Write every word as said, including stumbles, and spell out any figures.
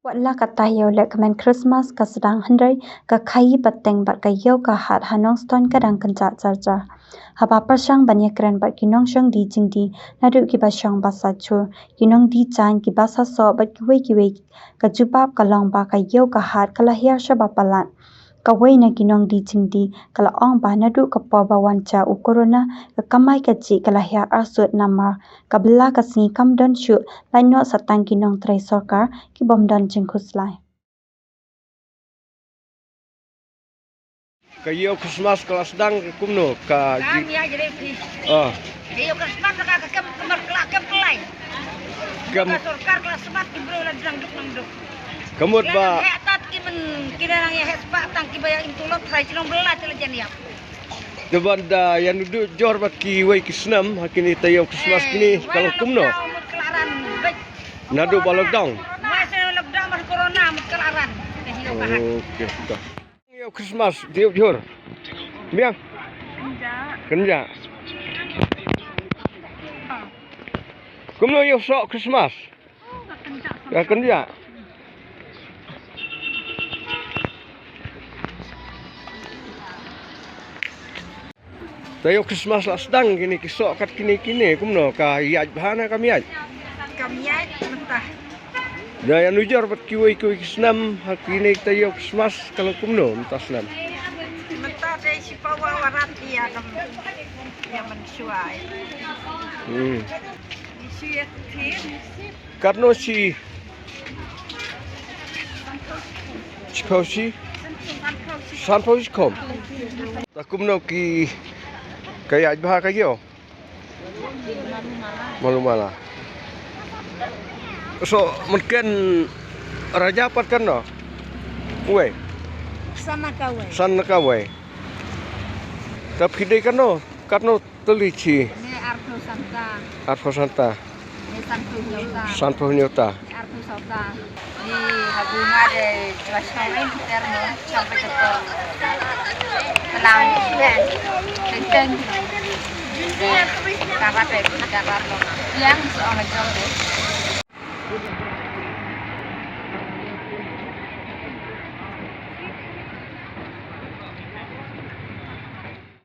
Wat la ka taïew lehkmen Christmas ka sdang hynrei ka khaïi pateng bad ka ïew ka hat ha Nongstoiñ ka dang kynjah jar jar. Haba pyrshang ban ïakren bad ki nongshong die jingdie naduh kiba shong basa jhur, ki nongdie jaiñ, ki basa soh bad kiwei kiwei, ka jubab ka long ba ka ïew ka hat ka la hiar shaba palat. Kawei na ki nongdie jingdie ka la ong ba naduh ka por ba wan jia u corona, ka kamai kajih ka la hiar arsut namar ka bylla ka sngi kam don shuh, lait noh sa tang ki nongtrei sorkar ki bym don jingkhuslai. Ka ïew Christmas ka la sdang kumno ka Kam ji- ïa jere phi. Ah. Ka ïew Christmas ka ka kem kemar ka la kem pelai. Kem- Ka sorkar ka la smat ki briew la jrang duk nang duk. Ka mut ba Heh tat ki men ki nang ïa heh spa tang ki ba ïa im tulop trai chnong bela te la jan ïap. Te ban da ïa nudu jor bad kiwei ki snem ha kine taïew Christmas kine ka long kumno? Lockdown mut ka la ran bej. Naduh ba lockdown. Wai se lockdown bad corona mut ka la ran. Ka ïew ka hat. Okay, ka. Ïew Christmas, ïew jhur. Biang. Kynja. Kumno ïew soh Christmas? Ka kynja. Taïew Christmas la sdang kine ki soh kat kine kine kumno ka ïaid bha ne kam ïaid? Kam ïaid mynta. Da ïa nujor bad kiwei kiwei ki snem ha kine taïew Christmas ka long kumno mynta snem? Mynta dei shi pawa warat ïa kam ïa mynshuwa. Hmm. Shi ïa thir. Katno shi? Shiphew shi? Sanphew shi khom. Ta kumno ki ka ïaid bha ka ïew? Malu mala. So mynken raja pat katno? Wei. San na kawei. San na kawei. Ta phi dei katno? Katno tylli shi? Ne arphew san ta. Arphew san ta. Ne sanphew hynñiew ta. Sanphew hynñiew ta. Arphew san ta. Ni ha bunga de jwa shong in ter mo, shong pe jepol. Pelang ne. Teng teng. Karat de, karat lo. Yang so na jong de.